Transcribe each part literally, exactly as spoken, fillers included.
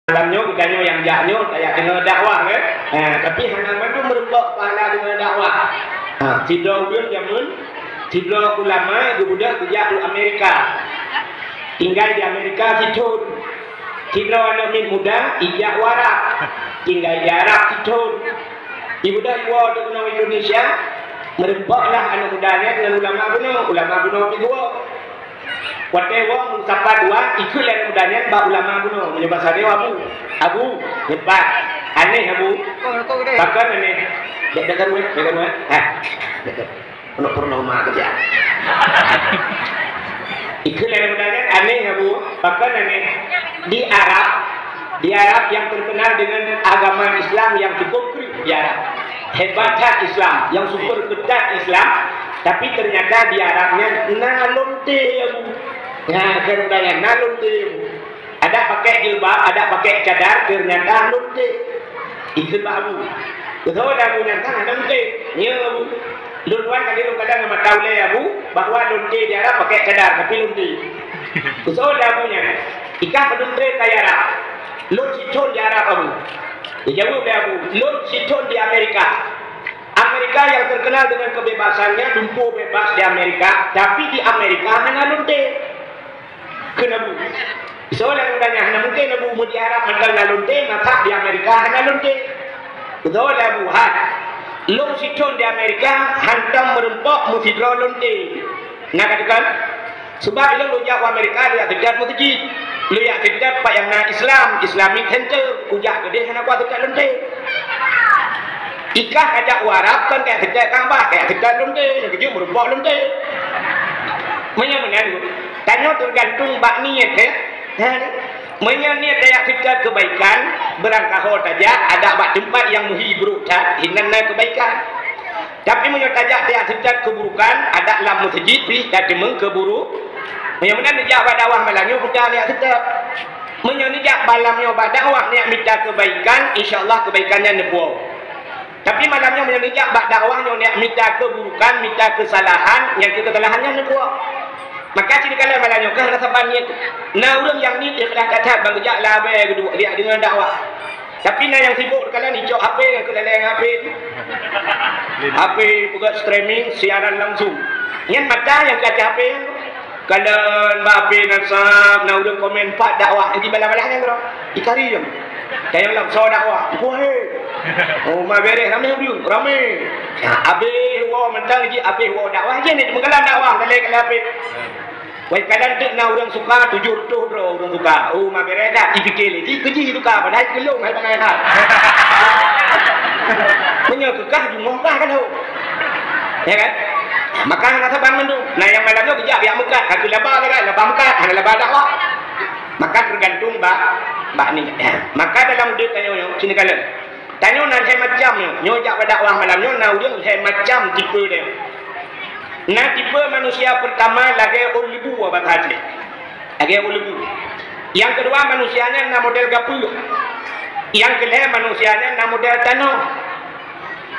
Malam nyoe geutanyoe nyang jak nyoe tajak deungoe dakwah, kan? Ha, tapi hana mandum meureumpok pahala deungoe dakwah. Ha, sidroe ureueng jameun, sidroe ulama geubeudôh geujak u Amerika. Tinggai di Amerika sithon. Sidroe aneuk miet muda ijak u Arab. Tinggai di Arab sithon. Ibeudôh iwoe teuk keunoe Indonesia, meureumpoklah aneuk muda nyan ngon ulama bunoe, ulama bunoe pih woe. Watèe woe meusapat dua, ikheun lé aneuk muda nyan bak ulama bunoe, meunyoe basa Jawa, "Abu, Abu, hebat, aneh, Abu." Pakon aneh? Dek, dek karu, eh, dek karu, eh. Ha, dek karu. Peunoh-peunoh ma keujak. Ikheun lé aneuk muda nyan, "Aneh, Abu." Pakon aneh? Di Arab, di Arab yang terkenal dengan agama Islam yang cukup kreueh di Arab. Hebat that Islam, yang super ketat Islam, tapi ternyata di Arabnya na lonte, Abu. Nah, kheun aneuk muda nyan, na lonte, Abu. Adak pakai jilbab, adak pakai cadar, ternyata lonte. Ikheun bak Abu. Beutôi dah Abu nyan, kan hana mungken. Nyo Abu. Lôn tuan ka lôn kalon ngon mata ulèe Abu, bahwa lonte di Arab pakai cadar, tapi lonte. Beutôi dah Abu nyan. Ikah padum trép ka i Arab. Lôn sithon di Arab Abu. Dijaweueb lé Abu, lôn sithon di Amerika. Amerika yang terkenal dengan kebebasannya, lumpoe bebas di Amerika, tapi di Amerika hana lonte. Kheun Abu. Soe lagèe nyan, hana mungken Abu meu di Arab mantong na lonte, masa di Amerika hana lonte. Beutôi lé Abu, hai. Lôn sithon di Amerika, hantom meureumpok meusidroe lonte. Na ka teuka? Sabab ilôn lôn jak u Amerika, lôn jak seutôt meuseujid. Lôn jak seutôt pat nyang na Islam, Islamic Center. Kujak keudeh hana kuat seutôt lonte. Ikah kajak u Arab kon kajak seutôt Ka'bah, kajak seutôt lonte, nyang keujeuet meureumpok lonte. Meunyoe meunan, tanyoe teugantung bak niet, eh. Ha, meunyoe niet tajak seutôt keubaikan, beurangkaho tajak, adak bak teumpat nyang meuhi brôk that, hinan na keubaikan. Tapi meunyoe tajak tajak seutôt keuburukan, adak lam meuseujid pih tateumeung keuburu-, meunyoe meunan neujak bak dakwah malam nyoe, bukan tajak seutôt. Meunyoe neujak malam nyoe bak dakwah, neujak mita keubaikan, insya Allah keubaikan nyan neupuwoe. Tapi malam nyoe meunyoe neujak bak dakwah nyoe neujak mita keuburukan, mita keusalahan, nyang keu keusalahan nyan neupuwoe. Maka cit neukalon malam nyoe keuh rasa ban niet. Na ureueng nyang niet ikhlas that-that ban geujak labée geuduek riak deungon dakwah. Tapi na nyang sibok teukalon icok H P ngon keulalée ngon H P. H P peugah streaming siaran langsung. Nyan mata nyang keu até H P nyan. Kalon bak P nasab, na ureueng komen pat dakwah, jadi balah-balah nyan keudroe. Ikari jeuem. Tanyong lom, soe dakwah? Kuhe. Oh, ma bereh ramé ureueng, ramé. Nah, abéh woe mantong jih, abéh woe dakwah jih ni, meukalam dakwah, kalai-kalai abéh. Wai kadang teuk na ureueng suka, tujoh reutôh droe ureueng suka. Oh, ma bereh dah, ipike lé. Ji, keu jih suka, padahai keu lôn hai bangai that. Meunyoe keu kah, jumôh kah ka lhôk. Ya kan? Maka hana saban mandum. Nah, nyang malam nyoe geujak biak meukat, ka keu laba lagak, laba meukat, hana laba dakwah. Maka teugantung bak, bak ni. Maka dalam udép tanyoe nyoe, sini kalon. Tanyoe na lhèe macam nyoe. Nyoe jak bak dakwah malam nyoe, na ureueng lhèe macam tipe dia. Na tipe manusia pertama lagèe ôn leubue bak hati. Lagèe ôn leubue. Nyang keudua manusia nyan na model gapeuh. Nyang keulhèe manusia nyan na model tanoh.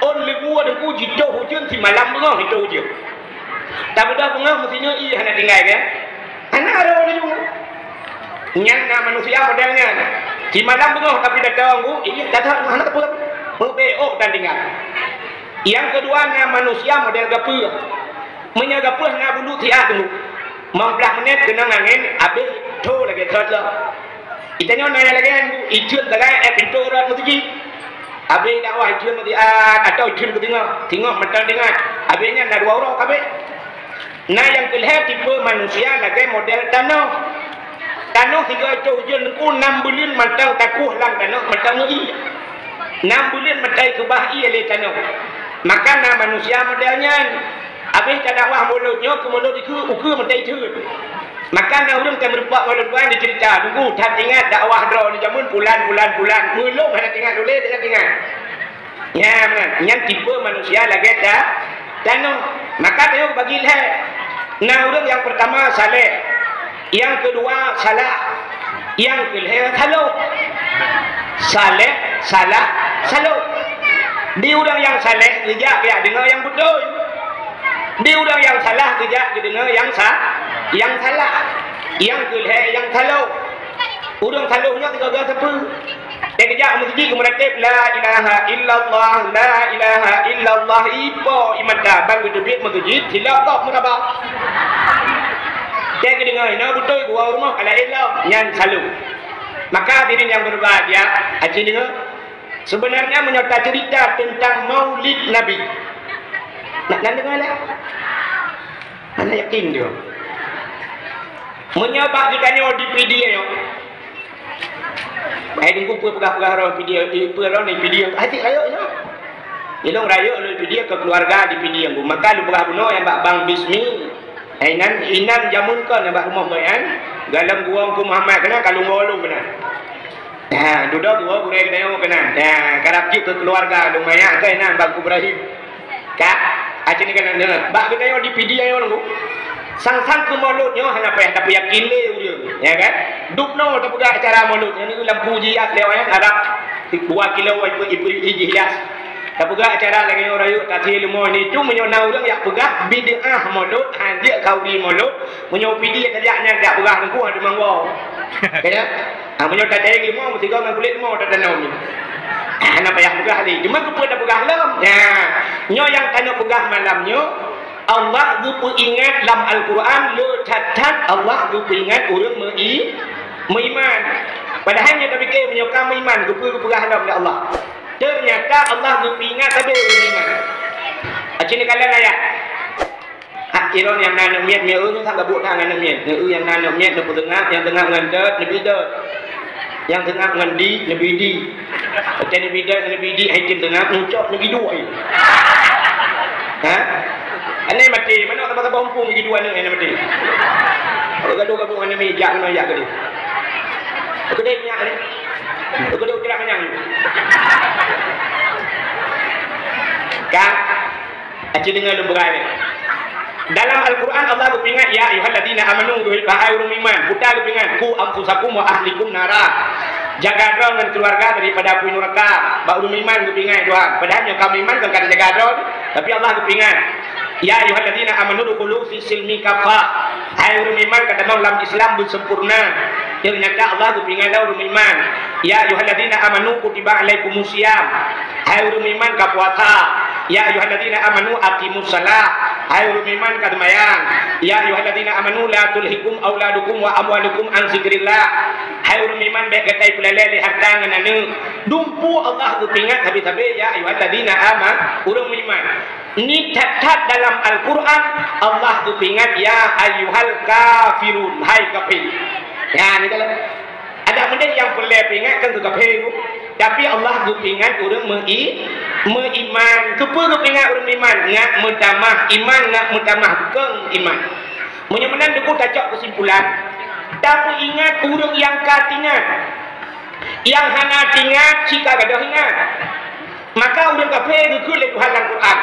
Ôn leubue teungku jitoh ujeuen simalam beungoh jitoh ujeuen. Tabeudôh beungoh meusinyoe ié hana tinggai kan? Hana ada ôn leubue. Nyan na manusia model nyan. Simalam beungoh tapi datang ku, ié datang hana teupeu. Meubeuôh dan tinggai. Nyang keudua na manusia model gapeuh. Meunyoe gapeuh na bulu siat teungku. Limong blah menit keunong angén, abéh tho lagèe trot lom. Geutanyoe na nyang lagèe nyan, iceuen sagai, eh, pintoe rot meuseujid. Abéh dakwah iceuen meusiat, atau iceuen keu singoh, singoh mantong teuingat. Abéh nyan na dua uroe ka abéh. Na nyang keulhèe tipe manusia lagèe model tanoh. Tanoh sigoe itôh ujeuen teungku nam buleuen mantong takueh lam tanoh mantong ié. Nam buleuen mantong ikeubah ié lé tanoh. Maka na manusia model nyan. Abéh tadakwah mulod nyoe keu mulod ukeue, ukeue mantong itheun. Maka na ureueng ka meurumpok ngon lôn tuan jiceurita, "Teungku, that ingat dakwah droeneuh jameun pulan, pulan, pulan." Meulom hana teuingat ulèe, teuingat, teuingat. Nyan, nyan tipe manusia lagèe ta-, tanoh. Maka tanyoe bagi lhèe. Na ureueng nyang peurtama saleh, nyang keudua salah, nyang keulhèe saloh. Saleh, salah, saloh. Di ureueng nyang saleh geujak geujak deungoe nyang beutôi. Di ureueng nyang salah geujak geudeungoe nyang sa-, nyang salah. Nyang keulhèe nyang saloh. Ureuëng saloh nyoe sigoe-goe sapeue? Teukeujak meuseujid geumeuratéb, "La ilaha illallah, la ilaha illallah." Ipo imata ban geuteubiet meuseujid, silap gob meuraba. Teukeujak deungoe, inoe beutôi geuwoe rumoh ka laén lom, nyan saloh. Maka hadirin yang berbahagia, aci deungoe. Sebenarnya meunyoe taceurita teuntang Maulid Nabi, na, na deungoe lé? Hana yakin dia. Meunyoe bak geutanyoe di Pidie nyoe, hai Teungku peue peugah-peugah roh Pidie, eh, peue roh ni Pidie, hai cit rayeuk nyoe. Ilong rayeuk lôn Pidie keu keuluwarga di Pidie, maka lôn peugah bunoe nyang bak Bang Bismi. Hai nan, inan jameun kon nyang bak rumoh Bayan, galom guwong ku Muhammad keunan, ka lôn goe lôn keunan. Ha, dudoe dua gurée geutanyoe keunan. Ha, karab cit keu keuluwarga lôn manyak keu inan Bang Ibrahim. Ka, aci ni keunan deungoe. Bak geutanyoe di Pidie nyoe nunggu. Sang-sang keu Maulud nyoe hana payah tapeuyakin lé ureuëng, ya kan? Dubnoe tapeugah acara Maulud, nyan lampu jiak lé wayang Arab dua kilo ipeue-ipeue jih hias. Tapeugah acara lagée nyoe rayeuk tasie leumo ni tu meunyoe na ureuëng yak peugah bid'ah Maulud, hanjeuet khauri Maulud, meunyoe Pidie tajak nyan yak peugah Teungku hana teumanggo. Kaya? Ha, meunyoe tacayeng leumo, meusigoe ngon kulét leumo tatanom. Hana payah peugah lé. Cuma keupeue tapeugah lom? Nya, nyoe nyang taneuk peugah malam nyoe, Allah geupeuingat lam Al-Quran, le that-that Allah geupeuingat ureuëng meu'i-, meuiman. Padahai nyoe tapike meunyoe ka meuiman, keupeue geupeugah lom lé Allah? Ternyata Allah geupeuingat sabe ureuëng meuiman. Aci neukalon ayat. Hak ilôn nyang na aneuk miet, miet ureuëng sang gabuk that ngon aneuk miet. Neu nyang na aneuk miet, neupeuseungab, nyang seungab ngon dot, neubi dot. Nyang seungab ngon di, neubi di. Watée neubi dot, neubi di, hai tem seungab, neucok, neubi dua. Ha? Aneuk maté, manoe saboh-saboh umpung neubi dua aneuk nyang maté. Kalau gadoh gabuk ngon aneuk miet, jak meunoe jak keudeh. Keudeh nyak ni. Keudeh uterak manyang. Kan? Aci deungoe lôn peugah nyoe. Dalam Al-Quran Allah geupeuingat, "Ya ayyuhalladzina amanu," wahai ureuëng meuiman. Peue geupeuingat, "Qu anfusakum wa ahlikum nara." Jaga droe ngon keuluwarga daripada apui nuraka. Bak ureuëng meuiman geupeuingat Tuhan. Padahai nyoe ka meuiman kon ka tajaga droe, tapi Allah geupeuingat, "Ya ayyuhalladzina amanu dukhulu fis silmi kaffah." Hai ureuëng meuiman, ka tamong lam Islam beusempurna. Ternyata Allah geupeuingat lé ureuëng meuiman, "Ya ayyuhalladzina amanu kutiba alaikumus siyam." Hai ureuëng meuiman ka puasa. "Ya ayyuhalladzina amanu aqimus shalah." Hai ureuëng meuiman ka seumayang. "Ya ayyuhalladzina amanu la tulhikum auladukum wa amwalukum an zikrillah." Hai ureuëng meuiman, bék gata ipeulalé lé harta ngon aneuk. Dumpeue Allah geupeuingat sabe-sabe, "Ya ayyuhalladzina ama-," ureuëng meuiman. Ni that-that dalam Al-Quran Allah geupeuingat, "Ya ayyuhal kafirun," hai kafé. Ya, ni kalau ada meunan nyang peureulée peuingat kan keu kafé, tapi Allah geupeuingat ureuëng meu'i-, meuiman. Keupeue geupeuingat ureuëng meuiman? Ngat meutamah iman, ngat meutamah keung iman. Meunyoe meunan Teungku tacok keusimpulan, tapeuingat ureuëng nyang ka tingat. Nyang hana tingat, cit ka gadôh ingat. Maka ureuëng kafé geukheun lé Tuhan lam Quran,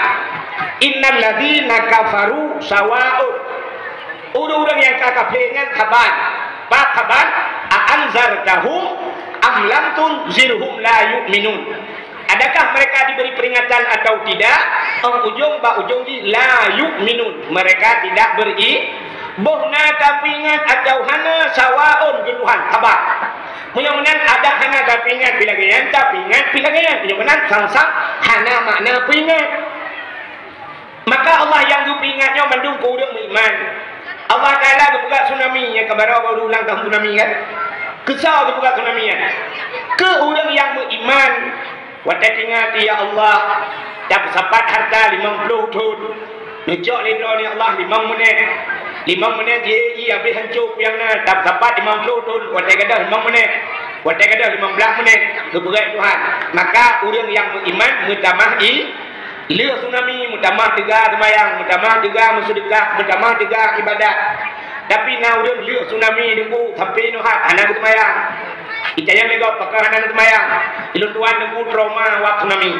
"Innal ladzina kafaru sawaun." Ureuëng-ureuëng nyang ka kafé nyan saban. Pat saban? "A anzartahum am lam tunzirhum la yu'minun." Adakah mereka diberi peringatan atau tidak? Óh ujông bak ujông jih la yu'minun. Mereka tidak beri-, boh na tapeuingat atau hana, sawaun keu Tuhan, saban. Meunyoe meunan adak hana tapeuingat pih lagée nyan, tapeuingat pih lagée nyan. Meunyoe meunan sang-sang hana makna peuingat. Maka Allah nyang geupeuingat nyoe mandum keu ureuëng meuiman. Allah Taala geupeugah tsunami nyang ka baroe baru ulang tahun tsunami kan? Keu soe geupeugah tsunami nyan? Keu ureuëng nyang meuiman. Watée teuingat, "Ya Allah, tapeusapat harta limong ploh thon." Neucok lé droeneuh, "Ya Allah, limong menit." Limong menit jih, ié habéh hanco peue nyang na, tapeusapat limong ploh thon, watée gadôh limong menit. Watée gadôh limong blaih menit, geupeugah Tuhan. Maka ureuëng nyang meuiman meutamah i-, lheueh tsunami, meutamah teuga seumayang, meutamah teuga meuseudeukah, meutamah teuga ibadat. Tapi na ureuëng lheueh tsunami Teungku sampoe nyoe hana geuseumayang. Itanyong lé gob, "Pakon hana geuseumayang?" "Ilôn tuan Teungku trauma wak tsunami.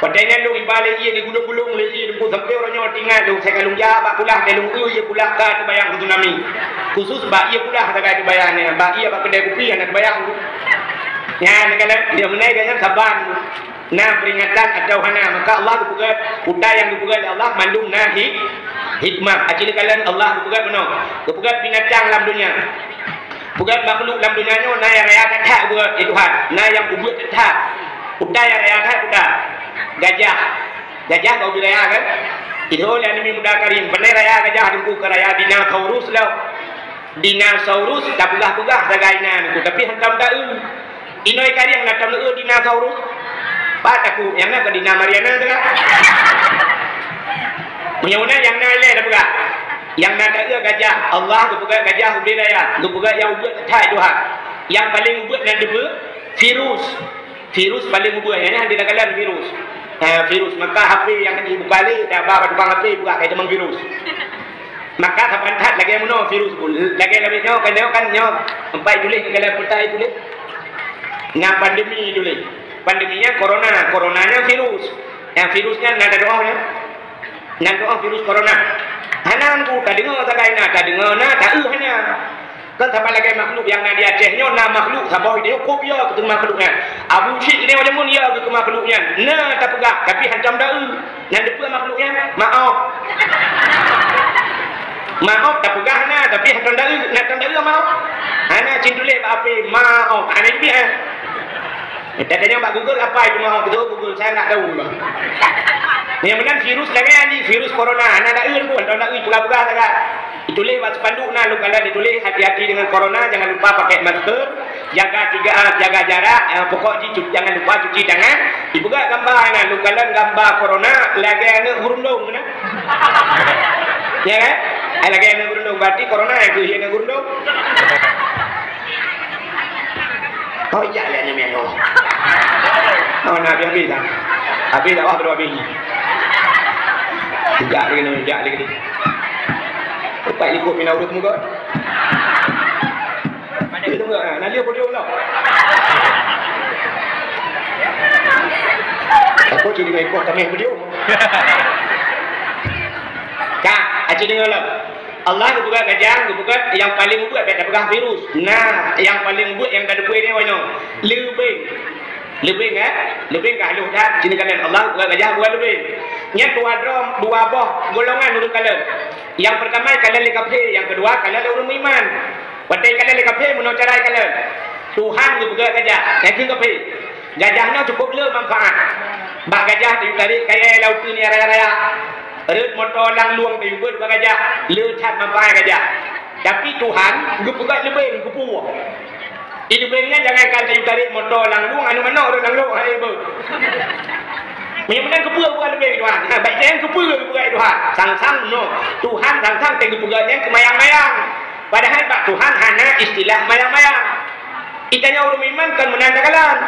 Watée nyan lôn iba lé ié, digulong-gulong lé ié Teungku, sampoe uroe nyoe teuingat lôn, sai ka lôn jak bak kulah, dan lôn eu ié kulah ka teubayang keu tsunami. Khusus bak ié kulah sagai teubayang nyan, bak ié bak keudée kupi hana teubayang." Nyan, nyan, nyan, dia meunai gobnyan saban. Na peringatan atau hana, maka Allah geupeugah, utai nyang geupeugah lé Allah mandum na hik-, hikmah. Aci neukalon Allah geupeugah bunoe, geupeugah binatang lam donya. Peugah makhluk lam donya nyoe na nyang raya that-that ubit, ya Tuhan. Na nyang ubit that-that. Peue nyang raya that, peue? Gajah. Gajah ka ubit raya kan? Itu lé Nabi Muda Karim. Beuna raya gajah Teungku, ka raya dinosaurus lah. Dinosaurus tapeugah-peugah sagai na Teungku, tapi hantom taeu. Inong karieng na taeu dinosaurus? Pat takot, nyang na ka dina Mariana teuka. Meunyoe na nyang na ilée tapeugah. Nyang na taeu gajah, Allah geupeugah gajah ubit raya, geupeugah nyang ubit that Tuhan. Nyang paleng ubit na deubeue virus. Virus paleng ubit, nyan hana takalon virus. Ha, virus maka H P nyang ka jibuka lé, dah ba tukang H P buka kai teumang virus. Maka saban that lagée meunoe virus pun. Lagée lagée nyoe kan, nyoe kan nyoe. Empat tuléh, kalau peta tuléh. Na pandemi tuléh. Pandemi nyan corona, corona nyan virus. Nyang virus nyan na doa nyan. Nyan doa virus corona. Hana Teungku, tadeungoe sagai na, tadeungoe na, taeu hana. Kan sama lagée makhluk nyang na di Aceh nyoe, na makhluk saboh idéh kop ya keu makhluk nyan. Abu Syik idéh jameun ya keu makhluk nyan. Na tapeugah, tapi hantom taeu. Nyan deupeue makhluk nyan? Maoh. Maoh tapeugah na, tapi hantom taeu, na hantom taeu maoh. Hana cit tuléh bak api, maoh. Hana jeuet, eh. Tanyong bak Google, apa itu maoh? Betul Google, saya nggak tahu. Yang benar virus lagée ni, virus corona. Hana taeu pun, hantom taeu, peugah-peugah sagai. Dituléh bak spanduk na, lôn kalon dituléh, "Hati-hati dengan corona, jangan lupa pakai masker, jaga tiga, jaga jarak, eh, pokok jih cu-, jangan lupa cuci tangan." Ipeugah gamba na, lôn kalon gamba corona lagée aneuëk geurundong na. Ya kan? Eh, lagée aneuëk geurundong, berarti corona nyang keuh aneuëk geurundong. Oh, iya, iya, nyoe, nyoe. Oh, na habéh-habéh dah. Habéh dah, wah, baru habéh ni. Sejak lagi ni, sejak lagi ni. Empat likot mina urut muka. Itu enggak, ha, na lheueh podium lah. Aku cuma ikut tameh podium. Ka, aci deungoe lom. Allah geupeugah gajah, geupeugah nyang paleng ubit, bèk tapeugah virus. Nah, nyang paleng ubit nyang ka teupeue nyoe, nyoe. Leubeng. Leubeng, eh? Leubeng ka halôh that, sinoe kalon Allah geupeugah gajah, geupeugah leubeng. Nyan dua droe, dua boh golongan ureueng kalon. Nyang peurtama kalon lé kafé, nyang keudua kalon lé ureueng meuiman. Watèe kalon lé kafé, meunoe cara kalon. Tuhan geupeugah gajah, nyang keuh kafé. Gajah nyoe cukôp le manfaat. Bak gajah tayue tarek kayèe lam uteuen nyang raya-raya. Rhot moto lam lueng tayue beuet bak gajah, le that manfaat gajah. Tapi Tuhan geupeugah leubeng, geupeue. Di leubeng nyan jangankan tayue tarek moto lam lueng, aneuk manok rhot lam lueng, hai beuet. Meunyoe meunan geupeue bukan leubeng Tuhan. Ha, bak nyan geupeue bukan Tuhan. Sang-sang no. Tuhan sang-sang teuh geupeugah nyan keumayang-mayang. Padahai bak Tuhan hana istilah mayang-mayang. Geutanyoe ureueng meuiman kon meunan takalon.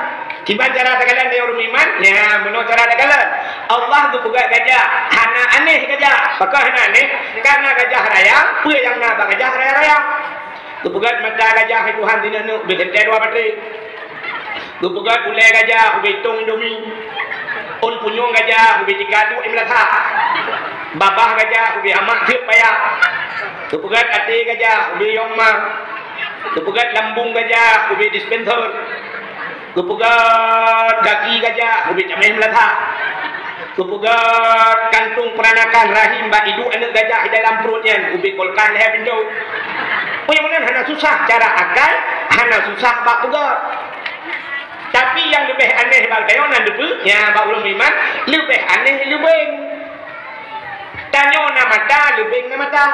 Kiban cara takalon lé ureueng meuiman? Nyan, meunoe cara takalon. Allah geupeugah gajah, hana aneh gajah. Pakon hana aneh? Karena gajah raya, peue nyang na bak gajah raya-raya. Geupeugah mata gajah hai Tuhan sineuk-neuk, ubé teuntèe dua batèe. Geupeugah ulèe gajah, ubé itông Indomie. Ôn punyueng gajah, ubé tika duek meulathah. Babah gajah, ubé amak jeuet payah. Geupeugah até gajah, ubé yong ma. Geupeugah lambông gajah, ubé dispenser. Geupeugah gaki gajah, ubé camèh meulathah. Geupeugah kantong peuranakan rahim bak iduek aneuk gajah di dalam pruet nyan, ubé kulkas lhèe pintoe. Oh, nyang meunan hana susah cara akai, hana susah bak peugah. Tapi nyang leubeh aneh bak tanyoe nan deupeue, nyan bak ureueng meuiman, leubeh aneh leubeng. Tanyoe na mata, leubeng na mata.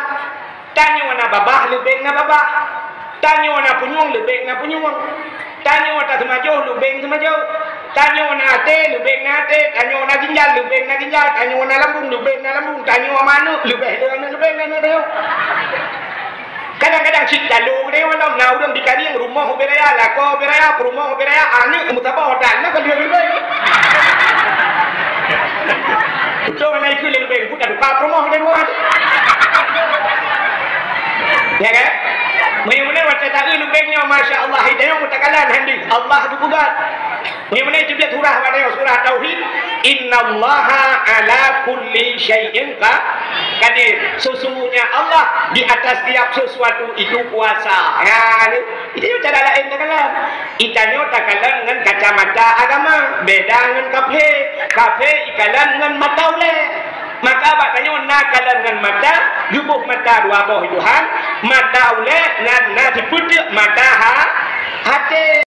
Tanyoe na babah, leubeng na babah. Tanyoe na punyueng, leubeng na punyueng. Tanyoe taseumajoh, leubeng seumajoh. Tanyoe na até, leubeng na até. Tanyoe na ginjal, leubeng na ginjal. Tanyoe na lambông, leubeng na lambông. Tanyoe manok, leubeh le aneuëk, leubeng na aneuëk tanyoe. Kadang-kadang cit talo geutanyoe lom, na ureueng di Karieng rumoh ubé raya, lakoe ubé raya, peurumoh ubé raya, aneuëk meusaboh dan na ka lheueh leubeng. Beutôi na ikheun lé leubeng, buta duka peurumoh lé luwa. Ya kan? Meunyoe meunan watèe taeu leubeng nyoe, masya Allah, hidayah mutakalan handi. Allah geupeugah. Meunyoe meunan teubiet surah bak nyoe, surah Tauhid, "Innallaha ala kulli syai'in qa-, qadir." Sesungguhnya Allah di atas tiap sesuatu itu kuasa. Ya, ni, itu cara laén takalon. Geutanyoe takalon ngon kacamata agama, beda ngon kafé. Kafé ikalon ngon mata ulèe. Maka bak tanyoe na kalon ngon mata, Geuboh mata dua boh Yohan, mata ulèe ngon na sipeuteuk mata ha-, até.